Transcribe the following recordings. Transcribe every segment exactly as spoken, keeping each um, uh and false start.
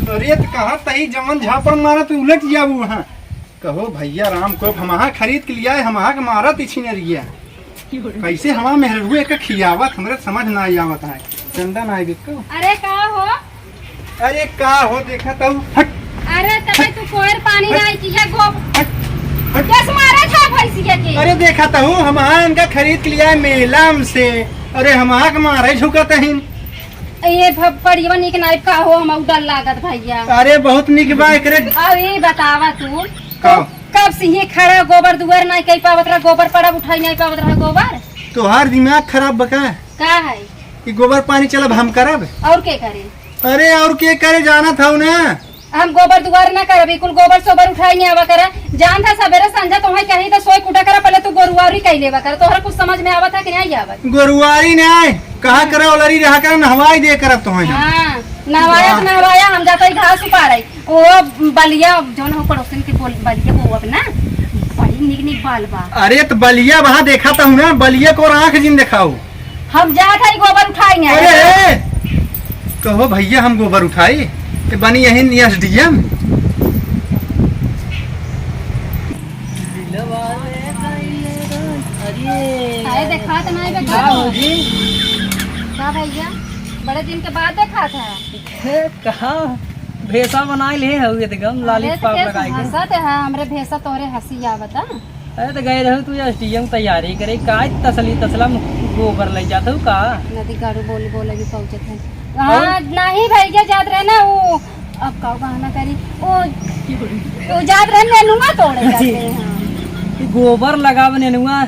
अरे त कहा तही जवन झापड़ मारा तू उलट जाबू वहाँ। कहो भैया राम को हमहा खरीद के लिया है, हमहा के मारा तिछी न रिया। कैसे हमार मेहररुआ एका खियावत, हमरे समझ ना आवत है। चंदा ना आइबे को। अरे का हो? अरे का हो, देखा तऊ, हट। अरे तबे तू कोयर पानी ना आई किया गोब। हट, हट। कैसे मारा था भैंसिया के? अरे देखा तऊ, हमहा इनका खरीद के लिया है मेला से। अरे हमहा के मारे झुकत हिन। ये भ-, पड़ियवा निक नाइब का हो, हम डर लागत भैया। अरे बहुत निक बा एकरे। अब ये बतावा तू, का? कब से ये खड़ा गोबर दुआर नहीं कई पावत रहा, गोबर पड़ा उठाई नहीं पावत रहा गोबर। तोहार दिमाग खराब बका? का है? कि गोबर पानी चलब हम करब? और के करे? अरे और के करे, जानत हऊ ना? हम गोबर दुआर ना करब, ई कुल गोबर सोबर उठाई नहीं आवा करा। जान था सबेरे संझा तोहे कहीं तो सोई कुटा करा, पहले तू गोरुआरी कह लेवा कर। तोहरा कुछ समझ में आवत है कि नहीं आवत? गोरुआरी नहीं, कहा करा, ओलरी रहा करा, नहवाई दे करब तोहे हम। हाँ, नहवाया तो हाँ। नहवाया, हम जाता ही घास उपाड़े। ओ बलिया जौन हो पड़ोसन के बोल, बलिया बोअब ना, बड़ी निक निक बाल बा। अरे त बलिया वहाँ देखा था ना, बलिया को आँख जिन देखाओ। हम जात हई गोबर उठाई नहीं। अरे, कहो भैया हम गोबर उठाई, ते बनी यही एसडीएम। अरे। अरे देखात नहीं बे का का भौजी? का भैया, बड़े दिन के बाद देखात है। हे, कहाँ भेसा बनाए ले हऊ एकदम अरे तो लॉलीपॉप के लगाए के। हंसत है, हमरे भेसा तोरे हंसी आवत है। अरे तो गए रहू तू एसडीएम तैयारी करे, का तसली तसला में गोबर ले जात हऊ का? नदी गाड़ू बोली बोले भी पहुंचत है। हाँ, और? नहीं भैया जात रहे ना वो, अब का बहाना करी, वो, वो जात रहे नेनुआ तोड़े जाते हैं। हाँ। गोबर लगाव नेनुआ,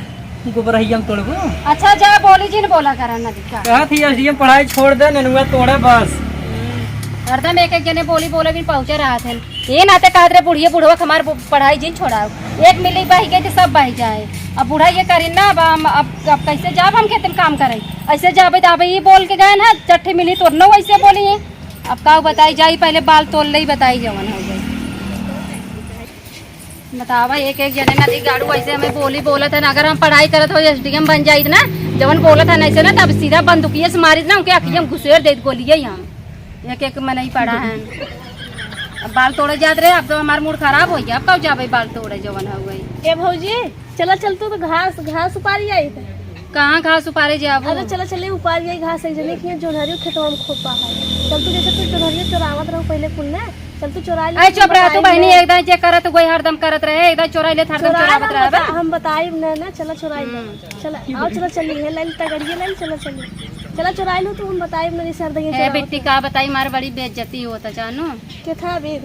गोबरहिया में तोड़बो। अच्छा जा बोली जिन बोला करा नदी का। कहत ही एसडीएम पढ़ाई छोड़ दे, नेनुआ तोड़े बस। हम्म, हरदम एक एक जने बोली बोले भी पहुंचे रहत हैं। ये नाते कहत रहे बुढ़िया बुढ़वा के हमार बु-, पढ़ाई जिन छोड़ाओ। एक मिली बह गई तो सब बह जाए। अब बूढ़ा ये करी ना, अब हम, अब, अब कैसे जाब हम खेत में काम करे? ऐसे जाबे तो अब ये बोल के गए ना, चट्ठी मिली तो न वैसे बोली है। अब का बताई जाई, पहले बाल तोड़ ले ही बताई जवन हो गई। बतावा, एक एक जने नदी गाड़ू ऐसे हमें बोली बोलत है ना, अगर हम पढ़ाई करत हो एसडीएम बन जाइत ना, जवन बोलत है ना ऐसे ना, तब सीधा बंदूकिये से मारित ना, उनके अखिये में घुसेड़ देत गोलिये ही हम। एक एक मनई पड़ा है। अब बाल तोड़े जात रहे, अब तो हमार मूड खराब हो गया, अब कब जाबे बाल तोड़े जवन हो गई। ए भौजी, चला चल तू तो घास, घास उपारी आई थे। कहाँ घास उपारे जाबो? अरे चला चली उपारी आई घास, एक जने के जोनहरियो खेतवा में खोपा है। चल तू जैसे तू जोनहरियो चोरावत रहो पहले कुल ना, चल तू चोरा ले, अरे चुप रह तू बहनी, एकदम जे करत वही हरदम करत रहे, एकदम चोराई लेत हरदम चोरावत रहे। हम बताइब ना, ना, चला चोराई ले। हम्म। चला, आओ चला चली, हे लाइल तगड़िए लाइल, चला चली। चला चोराई लो तू, हम बताइब ना, जैसे हरदम ए चोरावत बिट्टी रहे। का बताई, मार बड़ी बेइज्जती होता जानू। के था अबीर?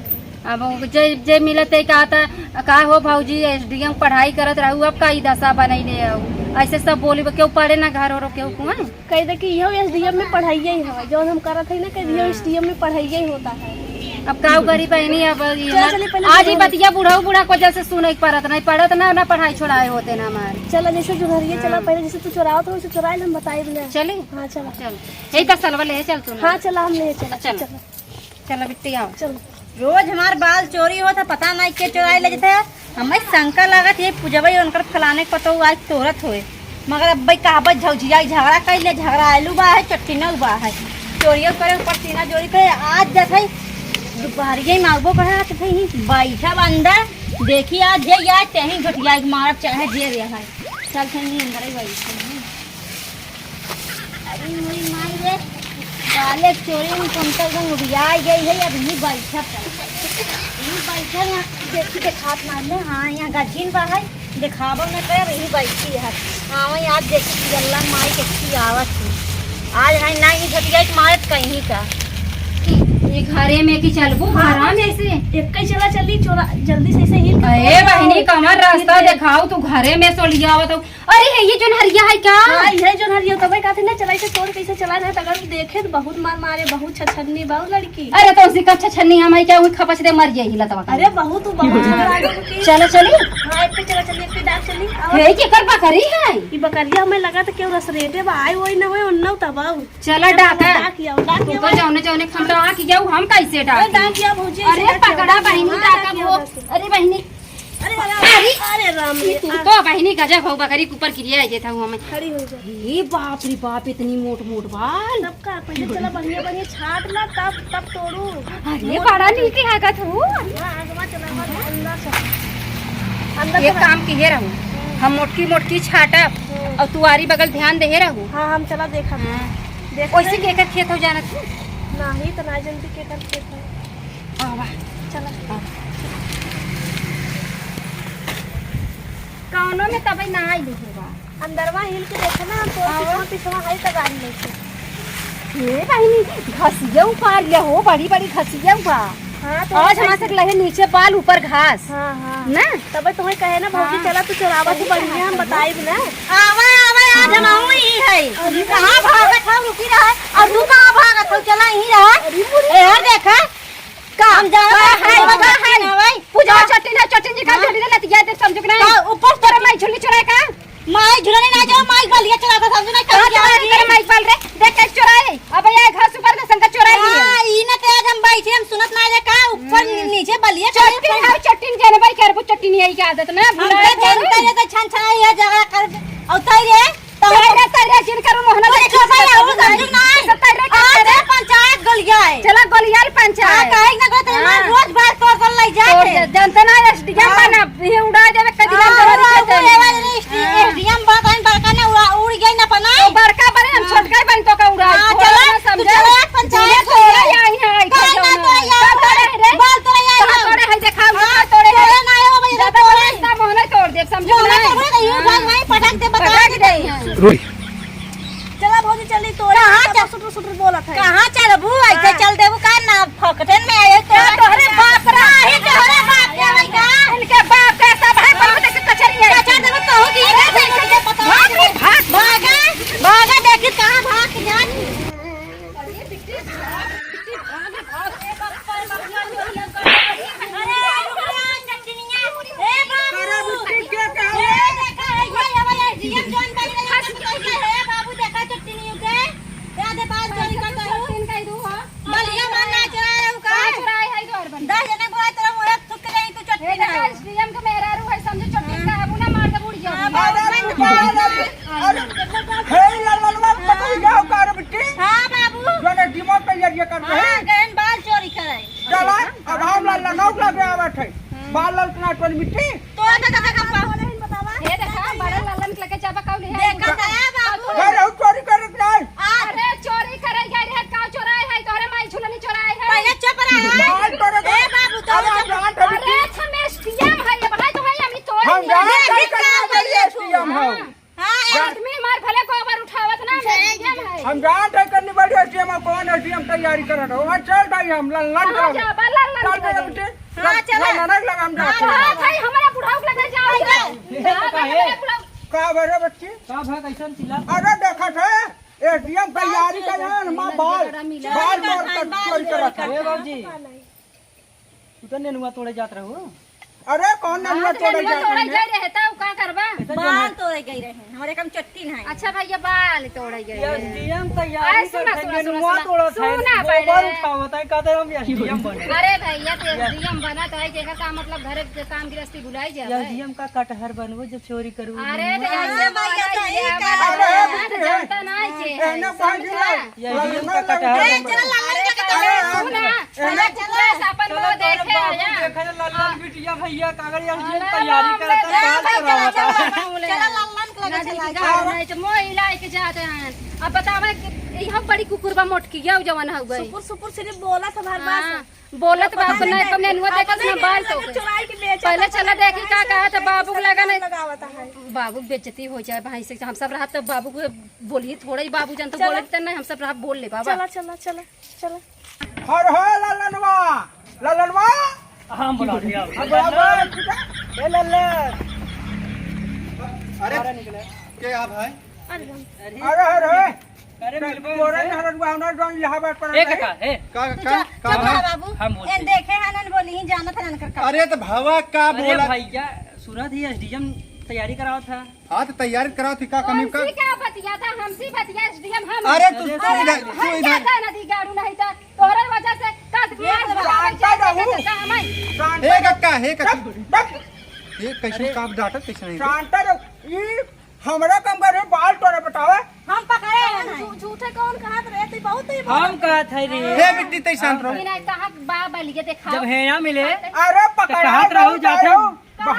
अब वो जे, जे मिलत है का था, का हो भौजी, एसडीएम पढ़ाई करत रहू, अब का ई दशा बनैले हऊ? ऐसे सब बोली, केहू पढ़े ना घर और केहू कुआं। कह दे कि इहो एसडीएम में पढ़ाइए ही है, जौन हम करत है ना, कह दियो हाँ। एसडीएम में पढ़ाइए ही होता है। अब का करी बहनी, अब ये चल, ना, चली, पहले आज ही चली। बतिया बुढ़ऊ बूढ़ा को जैसे सुने के परत नहीं, पढ़त ना, ना पढ़ाई छोड़ाए होते ना हमारे। चला, जैसे जोनहरिया चला, हाँ। पहले जैसे तू चोरावत हो, वैसे चोराए ले, हम बताइब ना। चली? हाँ, चला। चल, यही तसलवा ले चल तू ना। हाँ, चला, हम ले चला। चल। चल। चला बिट्टी, आओ। चल। रोज हमार बाल चोरी होत है, पता नहीं के चोराई ले जाते हैं। हमें शंका लागत, ये पूजबई उनकर फलाने पतोहू आज तोरत होए। मगर अब भाई कहा भाई झौझिया झगड़ा कर ले, झगड़ा आलू बा है, चट्टी न बा है। चोरियो करे ऊपर सीना चोरी करे, आज जत है दोपहरिया में आगो बढ़ा के भाई बैठा बा अंदर। देखी आज जे या तेही घटिया मारब चाहे जे रे है। चल थे अंदर ही बैठ। अरे मोरी माई रे, काले चोरी में कम से कम उबिया गई है, अब यहीं बैठा कर। यहीं बैठा यहाँ, देखी देखात ना ले, हाँ, यहाँ गझिन बा है, देखाबो न करे, अब यहीं बैठी है। हाँ, वहीं आज देखी कि अल्लाह माई के की आवत है। आज है ना ही घटिया के मारत कहीं का। ये घरे में की चलबू, घरा में से? एक ही चला चली, चोरा, जल्दी से, से हिल के ए चोरा। बहिनी, कमर रास्ता हिल के। देखाओ, तू घरे में से लिया आवत हो। अरे, है ये जोनहरिया है का? हाँ, ये जोनहरिया तबे कहते ना, चलाई से तोड़ कैसे चला रहे, अगर देखे तो बहुत मार मारे, बहुत छछन्नी बा उ लड़की। अरे, तो उसी का छछन्नी हम है क्या, वही खपच दे मर जाई लतवा का। अरे, बहुत उ बहुत झगड़ा आगे की। चलो, चली। हाँ, एक पे चला, चली, एक पे डाक चली। और हे, के कर बकरी है? ई बकरिया हमें लगा तो केहू रसरेटे बा, आए वही ना होए, उन्नौ तबाऊ। चला, चला, डाका। डाक आओ, डाक तू तो आओ। जौने, जौने खम डाक आओ, हम कैसे अरे, डाक? डाक आओ, भौजी, अरे, ऐसे डाक आओ। पकड़ा बहिनी, हाँ, डाका डाक आओ, वो। डाक आओ। अरे, बहिनी। अरे, अरे, अरे, अरे राम ई रे, तू आ। तो बहिनी गजब हो, बकरी के ऊपर गिरिया जात हूँ हमें। खड़ी हो जा। ए बाप रे बाप, इतनी मोट मोट बाल। तब का, पहिले चला बढ़िया बढ़िया छाट ला, तब, तब तोड़ू। अरे बड़ा नीक लागत हूँ। हाँ, आगवा चला, आगवा, अंदर से। अंदर एक से। काम किहे रहू, हम्म। हम मोटकी मोटकी छाटब हम्म। और तू आरी बगल ध्यान देहे रहू। हाँ, हम चला देखा। हाँ। देखा वैसे नहीं। केकर खेत हो जानत हूँ? नाही, तो ना जल्दी केकर खेत हो। आवा। चला। आवा। कौनो में तबई ना आई देखे बा। अंदरवा हिल के देखो ना, हम तोर आवा। पिछवा पिछवा हई त गाड़ी लेके। ए बहिनी, घसिया उपार लिया हो, बड़ी बड़ी घसिया बा। हाँ, तो आज वही हमारे से लहे नीचे बाल ऊपर घास। हाँ, हाँ। ना? तबे तुम्हें कहे ना भौजी, हाँ। चला तू चोरावा तू बढ़िया, हम बताइब ना। आवा, आवा, आज हम आऊँ ही है। अरे। कहाँ भागत हो, रुकी रहा। और तू कहाँ भागत हो, चला यहीं रहा। अरे, मुझे ए, यार देखा। का? हम जाना का है, का है? पूजा चट्टी ना, चट्टी जी का हाँ। झोली ना लतिया दे, समझो कि नहीं? का ऊपर तोरा माई झोली चुराए का? माई झुलने ना जाओ, माई बलिया चला था, समझो ना, कहाँ कहाँ चोराए जाओगी? तेरे माई बल रे? देख कैसे चोराए। अब ये घास ऊपर का शंकर चोराए लिए। हाँ, ई ना ते आज हम बैठे, हम सुनत ना रे का, ऊपर हम्म। नीचे बलिया चोराए चट्टी ऊपर। खाओ, चट्टी जनबाई करबो, चट्टी नहीं आई की आदत ना, हम भुला तो करो। जानते रे तो छन छना ये जगह कर, औताई रे। तैरे, तैरे, जिन करो मोहना तू देखी, चुप रह, सब वो समझ नहीं। सब तैरे के आज करे। पंचायत गलिया है। चला, गलियाल पंचायत। हाँ, काहे ना करत, हाँ। रोज बात तोड़ कर ले जाते। तोड़ दे, जनता ना, एसडीएम हाँ। बना, ये उड़ा देवे, कदी हाँ, जरूरत उड़ा है देवे, जाने। एसडी-, हाँ। एसडीएम बात है, बड़का ना उड़ा, उड़ गई ना पना। तो बड़का बने, हम हाँ। छोटका बन तो का उड़ा, हाँ, थोड़ा चला, ना तू समझे। चला, पंचायत दुनिया थोड़ा गलिया। आई है, आई काहे ना जाओ तो ना। यहाँ का तोड़े है रे? बाल तोड़े यहाँ कहाँ ना। तोड़े है, दिखाओ, हाँ, कहाँ तोड़े है? तोड़े ना आयो, भाई, ज्यादा तोड़े। बोले, इतना मोहना तोड़ दे, समझो हाँ, ना। तोड़े, तोड़े, हाँ। भाई, भाई, पटक दे, पटक पटक दे। दे। रोई। चला भौजी, चली तोरे, कहाँ तब चल-, सुटर सुटर बोलत है। कहाँ चलबू? ऐसे हाँ। चल देबू का ना, फोकटन में आए तो। का तोहरे बाप रे? काहे तोहरे बाप के भाई का? इनके बाप के सब है, पर वो देखे कचरी है। कचर देबू तो होगी। अरे, भाग, भाग, भाग। भागा, भागा, देखी कहाँ भाग के जात। अरे, अरे, हे ललनवा, पता है क्या हो, कार बिट्टी? हाँ, बाबू। जोने दिमाग तैयारियां कर रहे। हाँ, गहन बाल चोरी करे। चला, अब हम ललनवा लगे आवत है। हम्म। बाल ललकना पर मिट्टी। तो ना, ना, ना, ना, ये देखा, बड़ा ललन के लगे जाबा, कौन है? देखा था, बाबू। घर और चोरी करे के नहीं। अरे, चोरी करे गए रहे, का चोराए है? तोहरे माई झुलनी चोराए है। पहले चुप रहा। बाल चोरी करे। ए, बाबू, तो अरे, चुप। हम जानत हई अरे, कि अच्छा, मैं एसडीएम है, ये भाई, तो है, हम ही तोड़ हम दिया। जानत हई कि एसडीएम है। हाँ। हाँ, आदमी हमार भले गोबर उठावत ना, हम एसडीएम है। हम जानत हई कन्नी बड़ी एसडीएम है, कौन एसडीएम तैयारी करत हो। वहाँ चल भाई, हम ललन कहाँ करो। जाबा, ललन चल करो। भाई, बेटे। हाँ, चल, चला। ललन लगा, हम हाँ, जाते हैं। हाँ, भाई, हमारा बुढ़ाऊ के लगे जाओ। हाँ, ये तो का है? बुढ़ाऊ। का भरे बच्ची? का भा, कैसन चिल्ला? अरे देखत है, एसडीएम तैयारी करे हैं, माँ बाल, बाल तोड़ कर चोरी करत है। ए बाबूजी, तू तो नेनुआ तोड़े जात रहू। अरे कौन नेनुआ हाँ, तो तोड़े नेनुआ जात तोड़े है? गए रहे, तब का करबा? कैसे बाल जाना? तोड़े गए रहे, हमारे काम चट्टी नहीं। अच्छा भैया, बाल तोड़े गए रहे। एसडीएम तैयारी अरे सुना, करत है, सुना, सुना, नेनुआ सुना। तोड़त है, सुना गोबर पहले। उठावत है, कहते हम एसडीएम बने। अरे भैया, तो एसडीएम बना तो है, जेकर का मतलब घर के काम गृहस्थी भुलाई जाए। एसडीएम का कटहर बनबो जब चोरी करू। अरे तो हाँ, ऐसे भैया, तो ये अरे, बात अरे, जानता ना है कि एने समझ बाजू ना। ये एसडीएम का कटहर ए, बनबो। चला, लल्लन के अरे, कटहर। सुना, एने अरे, चला, अपन चलो, वो तोरे देखे बाबू आया। देखे ना, लल्लन हाँ। बिटिया भैया, कागज एसडीएम हाँ, तैयारी करता, हाँ, बाल चला, चोरावता। चला, चला, लल्लन के लगे ना, चला। दीदी, गाड़ी नहीं, तो मोह हिला के जाते हैं। अब बतावा कि ई हम बड़ी कुकुर बा मोटकी, ये जवन हो गई। सुपुर, सुपुर सिर्फ बोला था हर बार हाँ। से। बोलत बाबू नहीं, तुमने नुआ देखत ना बाल तो चोराई के बेचत पहले है, चला देखी का कहा तो बाबू के लगा नहीं। लगावत है। बाबू के बेइज्जती हो जाए भाई से, हम सब रहत तो बाबू को बोली थोड़ा ही, बाबू जान तो चला। बोले तो नहीं, हम सब रहत बोल ले बाबा। चला, चला, चला, चला। हर हो ललनवा, ललनवा। हाँ, बोला दिया। अब बोला, बोला, ठीक है। ए लल्लन। अरे, बाहर निकले। के आप है? अरे, अरे, अरे। अरे, मिलबो तोरे इनसे। नहरन बा, हमरा जौन इलाहाबाद पर ए, रहे। काका, ए। का, तू का, जा, का चुप भाई? रह बाबू। हम बोलते ए, हैं। देखे हैं, नन बोली, जानत है, नन कर का। अरे, तो भावा का अरे, बोला? भैया, सुना थी, एसडीएम तैयारी कराओ था। हाँ, तो तैयारी कराओ थी, का कमी का? हमसे का बतिया था, हमसे बतिया, एसडीएम हम। अरे, तू, अरे, तू इधर, हम तू इधर। ज्यादा ना दी गाड़ू नहीं था, तोरे वजह से कस ये मार तो भगावे जानता जाए, रहू। जाए, जाए, जाए। शांत हे रह। कक्का, हे कक्का। चुप, चुप। ये कैसे अरे, का डांटत, कैसे नहीं? शांत रहो। ई हमरा काम करे, बाल तोरे बतावे। हम पकड़े हैं। झू-, झूठे कौन कहत रहे? तू बहुत ही हम कहत है रे। हे बिट्टी, तै शांत रहो। बिना कहा बा बलिए देखा। जब हेया मिले, अरे तो पकड़ा कहत रहू जाते।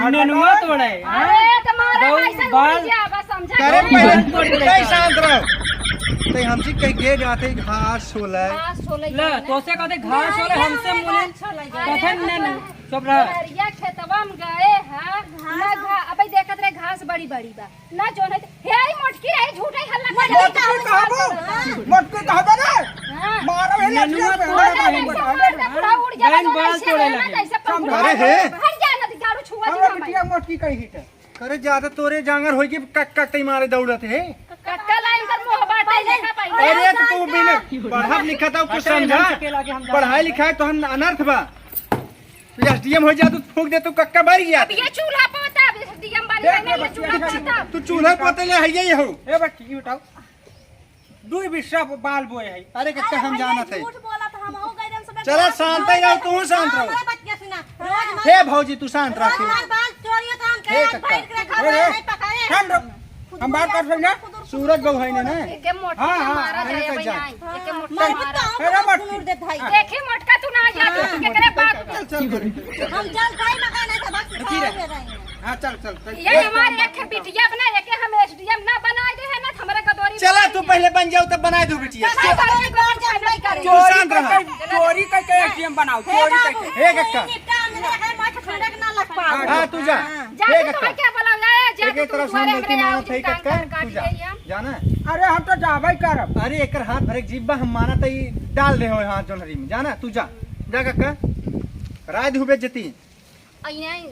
नेनुआ तोड़े, हाँ? अरे, तुम्हारे गौ-, ऐसा बाल नहीं किया, बस समझा करे नहीं। पहले, बाल तोड़ तै शांत रहो। तै हमसे कह के जाते घास छोले। घास छोले ले, जाना। तोसे कहते घास छोले, हमसे मुने घास छोले जाना। कथन ने, चुप रह। लहरिया खेतवा में गए हैं, ना घा-, अबे देखत रहे घास बड़ी बड़ी बा, ना जोन है, हे आई मोटकी रही, झूठे हल्ला कर मोटकी रही। कहबो? हाँ। मोटकी कहबे रे? हाँ। मारो हे नेनुआ लठिया से, तोड़ मोटकी दे। कहबे। पूरा उड़ जाए, बहन तो बाल ऐसे तोड़े है ना, लगे। जैसे पंखुड़ा अरे हे। हट जाए ना, दारू छुआ हमरा दिया मैं। बिटिया मोटकी कही है। करे ज्यादा तोरे जांगर होई कि कक कक तई मारे दौड़त है। कक्का लाइन कर मुंह बाटे देखा पहिले। अरे तो तू बिन पढ़ब लिखत हो कुछ अरे समझा। लड़के लागे हम जाने पढ़ाई लिखाई तो हम अनर्थ बा। तू एसडीएम हो जा तो फूंक दे तू कक्का बारी गया। अब ये चूल्हा पोता, अब एसडीएम बन देख गए, ले ये बच्ची, चूल्हा देख ले। पोता। तू चूल्हा पोते ले है ये हो। ए बच्ची, ये बताओ। दुई बिस्सा बाल बोए है। अरे कक्का हम अरे जानत है। झूठ बोला तो हम हो गए, हम सब चला शांत ही रहो, तू शांत रहो। हमारे बतिया सुना। रोज मार हे भौजी तू शांत रह। रोज मार बाल चोरी तो हम हे कहे कक्का। बैठ के घर में नहीं पकाए। हम बात कर रहे ना। सूरज बहू है ना, ना? एके मोटका हाँ, हाँ, मारा अरे जाए कह भाई जा। नहीं। एके मोटका मारा। अरे मत सुनूर दे भाई। हाँ। देखे मोटका तू ना जा, हाँ। तू केकरे बाप चल, चल, चल, चल। हम जल भाई मकान है, सबक रुकी रह। सिखावे रहे हैं। हाँ, चल, चल, चल। ये हमारे एक बिटिया बना, एके हम एसडीएम ना बनाए दे है ना, हमारे गदोरी चला, तू पहले बन जाओ, तब बनाए दो बिटिया। चला, चला, चला, चला, चला, चला। तू शांत रहा। चोरी करके एसडीएम बनाओ, हे चोरी बाबू, करके। हे कक्का। निपटा, हमने देखा है, माथा ठंडक ना लग पावे। हाँ, तू जा। हाँ। जाके हे कक्का। तुम्हें क्या बोला, ले, जाके एक तुम तरफ से हम तुम्हारे गलती हमरे मानत आओ, है, कान कक्का, कान तू काट जा। गई हम। जाना? अरे, हम तो जाबे करब। अरे, एकर हाथ भरे जीभ बा, हम मानत है, ई डाल दे हो हाथ जोनहरी में। जाना, तू जा। जा कक्का। राय देहु बेइज्जती। आ, ई नहीं,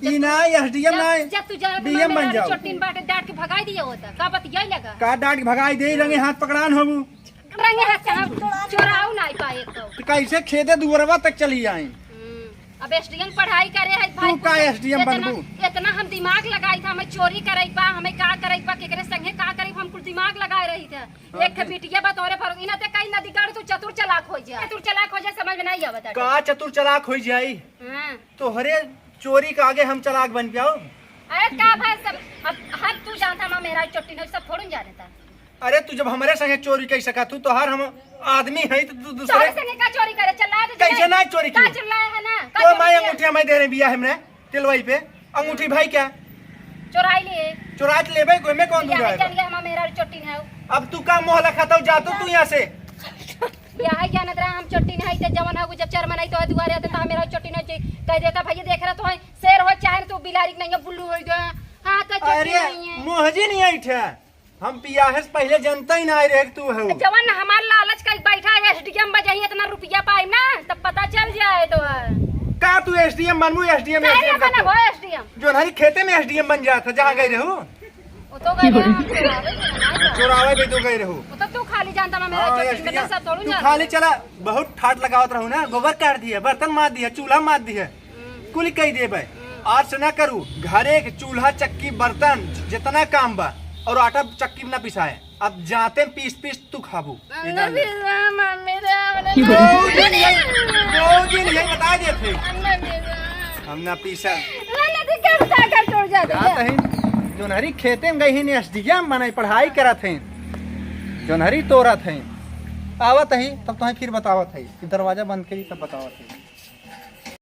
ई जब ना, तू, एसडीएम जब, ना, जब तू जा, डीएम बन जाओ। चोटिन बाटे, डांट के भगाई दिया होता। का बतियाई लगा? का डांट के भगाई दे, रंगे हाथ पकड़ान होबू। रंगे हाथ से हम चोराऊ नहीं पाए तो। तो कैसे खेते दुअरवा तक चली आई? हम्म, अब एसडीएम पढ़ाई करे है भाई, तू का कुछ एसडीएम इतना, बनबू? इतना हम दिमाग लगाई था, हमें चोरी करे बा, हमें का करे बा, केकरे संगे का करे, हम कुल दिमाग लगाए रही थे। हाँ, एक ठे बिटिया बा तोरे भरो, इना ते कहीं नदी काढ़ तू चतुर चालाक हो जा। चतुर चालाक हो जा, समझ में नहीं आवत है। का चतुर चालाक हो जाई? हाँ। तोहरे चोरी के आगे हम चालाक बन जाओ? अरे का भाई, सब अब हम तू जानता, हम मेरा चोटिन है, सब थोड़न जानता। अरे तू जब हमरे संगे चोरी कर सकत तू, तोहार हम आदमी है तो तू दूसरे तोहरे संगे का चोरी करे? चला दे कैसे ना चोरी का की? चला है ना? का तो चोरी मैं किया? अंगूठी हमें दे रहे बिया हमने तेलवाई पे, अंगूठी भाई क्या? चोराई लिए। चोरात लेबे, कोई में कौन दूर बिया है? जान ले, हम मेरा चोटिन है। अब तू का मोहला खाता हो, जा तो तू यहाँ से। बियाह जानत रहा हम चोटिन है, ते जवन है, जब चेयरमैन आई तो दुआरे आते, तो मेरा चोटिन है, कह देता, "भैया देख रहा तो है, शेर हो चाहे तू बिलारी के नहीं है, बुल्लू हो गया।" हाँ, तो चोटिन अरे, नहीं है। मोहजी नहीं आई ठे। हम बियाह से पहले जनता ही ना आई रहे कि तू है। जवन हमार लालच कई बैठा है, एसडीएम बजाई, इतना रुपया पाई ना, तब पता चल जाए तो है। का तू एसडीएम बनबू, एसडीएम, काहे एसडीएम ना करके? बनबो एसडीएम? जोनहरी खेते में एसडीएम बन जात है, जहाँ गई रहू। वो तो गए हम चोरावे के ना हाँ, तो। चोरावे भी तो गए रहू। वो तो तू खाली जानता ना, मेरा हाँ, चोटिन में एसडीएम, नशा तोड़ू तू जानता। खाली चला, बहुत ठाट लगावत रहू ना, गोबर काट दिया, बर्तन मार दिया, चूल्हा मार दिया, हम्म। कुल कह देबे। हम्म। आज से ना करू, घरे के चूल्हा, चक्की, बर्तन, जितना काम बा, और आटा चक्की में ना पिसाए, अब जाते पीस पीस तू खाबू। हम ना पिसाए, मम्मी रे, हम ना भौजी नहीं, भौजी नहीं, बता देत है। हम ना पिसाए। हम ना पीसा। ना, ना, तू क्या बता कर छोड़ जा, का जा। कहीं, जोनहरी खेते में गई ही नहीं, एसडीएम बने, पढ़ाई करत हैं। जोनहरी तोरत हैं। आवत ही, तब तुम्हें फिर बतावत है। दरवाजा बंद करी, तब बतावत है।